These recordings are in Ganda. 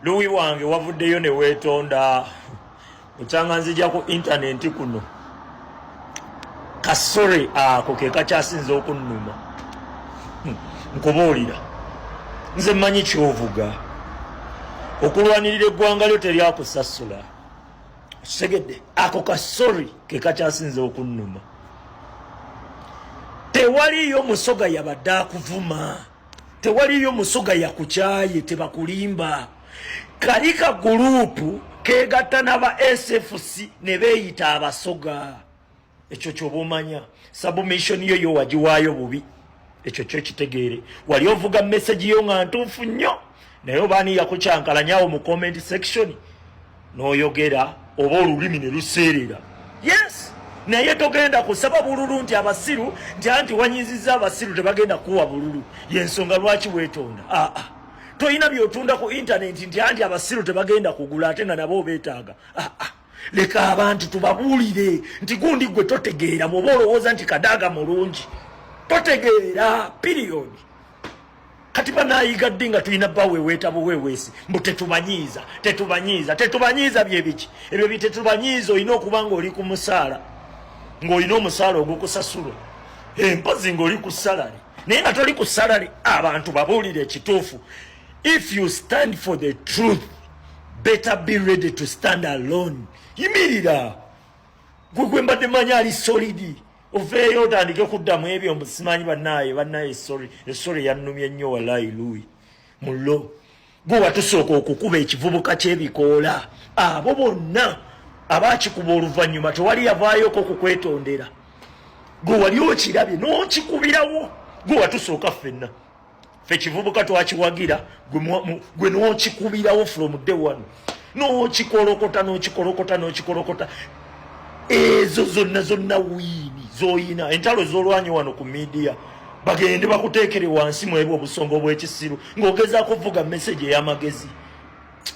Luwi wange, wavuddeyo ne weetonda. Okyanga nzija ku intaneti kuno, kasore ako ke kakyasinze okunnuma. Nkubuulira, nze mmanyi kyovuga. Okulwanirira eggwanga lyo teryakusasula, okitegedde? Ako kasori ke kakyasinze okunnuma. Tewaliyo Musoga yabadde akuvuma, tewaliyo Musoga yakukyaye, tebakulimba. Kali ka group kegatta n'aba SFC ne beeyita Abasoga. Ekyo kyoba omanya, submission yo yo wagiwaayo bubi. Ekyo kyo kitegeere. Wali ovuga message yo nga ntuufu nnyo, naye obaani yakukyankalanyawo mu comment section n'oyogera oba olulimi ne luseerera. Yes, naye togenda kusaba bululu nti abasiru, nti anti wanyiziza abasiru, tebagenda kuwa bululu. Yensonga lwaki weetonda. Aa, ah. Tolina byotunda ku intaneti nti anti abasiru tebagenda kugula, ate nga nabo obeetaaga. Aa, ah. Leka abantu tubabuulire nti gundi gwe totegeera. Bw'oba olowooza nti Kadaaga mulungi, totegeera, period. Kati banayiga ddi nga tulina baweweeta buweweesi mbu tetubanyiiza, tetubanyiiza, tetubanyiiza? Byebiki ebyo bitetubanyiiza? Olina okuba nga oli ku musaala, ng'olina omusaala ogukusasulwa, empozi ng'oli ku salary, naye nga toli ku salary. Abantu babuulire ekituufu. If you stand for the truth, better be ready to stand alone. Yimirira gwe gwe mbadde manyi ali solid. Oveeyo otandike kuddamu ebyo mbu simanyi. Bannaaye, bannaaye, sorry, essorry yannumye nnyo wallahi. Lui mullo gwe watusooka okukuba ekivubuka ky'ebikoola. Abo bonna abakikuba oluvannyuma tewali yavaayoko okukwetondera. Gwe wali okirabye n'okikubirawo. Gwe watusooka ffenna, ffe kivubuka twakiwagira, gwe n'okikubirawo from day one, n'okikolokota, n'okikolokota, n'okikolokota. Ezo zonna zonna win zoyina, entalo z'olwanyi wano ku media, bagende bakuteekere wansi mwebwe obusonga obw'ekisiru ng'ogezaako kuvuga message ey'amagezi.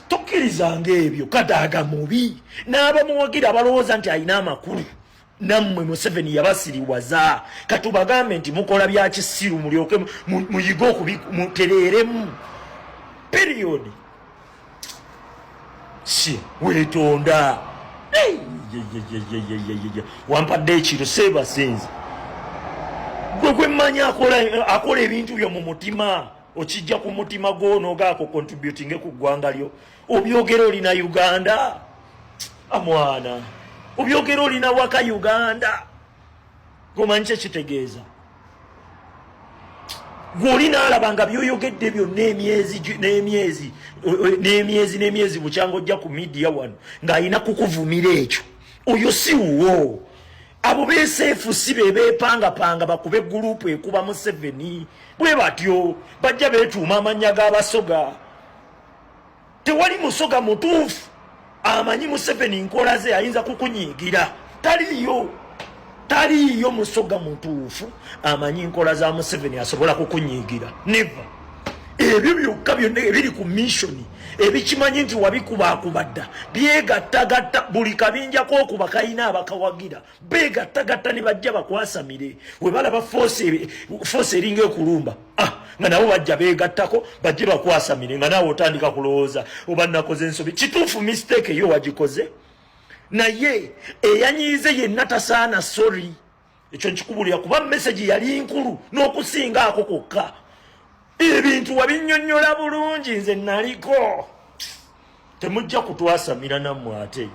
Tokkirizanga ebyo. Kadaaga mubi n'abamuwagira abalowooza nti alina amakulu. Nammwe Museveni yabasiriwaza. Katubagambe nti mukola bya kisiru, mulyoke muyige okumutereeremu, period. Si weetonda, wampadde ekiro seebasenze. Gwe gwemmanyi akola ebintu byo mu mutima, okijja ku mutima gwo n'ogaako contributing ku ggwanga lyo. Obyogera olina Uganda, amwana obyogera olina waka Uganda. Gomanyi kyekitegeeza? Gwe naalaba nga byoyogedde byonna emyezi n'emyezi n'emyezi n'emyezi bukyanga ojja ku media wano ng'alina kukuvumira ekyo, oyo si wuwo. Abo beseefu si be beepangapanga bakube group ekuba Museveni. Bwe batyo bajja beetuuma amannya g'Abasoga. Tewali Musoga mutuufu amanyi Museveni nkola ze ayinza kukunyiigira. Taliiyo, taliiyo Musoga mutuufu amanyi nkola za Museveni asobola kukunyiigira, never. Ebyo byokka byonna ebiri ku mission ebikimanyi nti wabikubaakuba dda, byegattagatta. Buli kabinja k'okuba kalina abakawagira, begattagatta ne bajja bakwasamire. We balaba force eringa ekulumba, ah, nga nabo bajja begattako, bajje bakwasamire, nga naawe otandika kulowooza oba nakoze ensobi. Kituufu, mistake eyo wagikoze, naye eyanyiize yenna tasaana sorry. Ekyo nkikubulira kuba message yali nkulu n'okusinga ako kokka. Ebintu wabinnyonnyola bulungi, nze naliko. Temujja kutwasamira nammwe ate.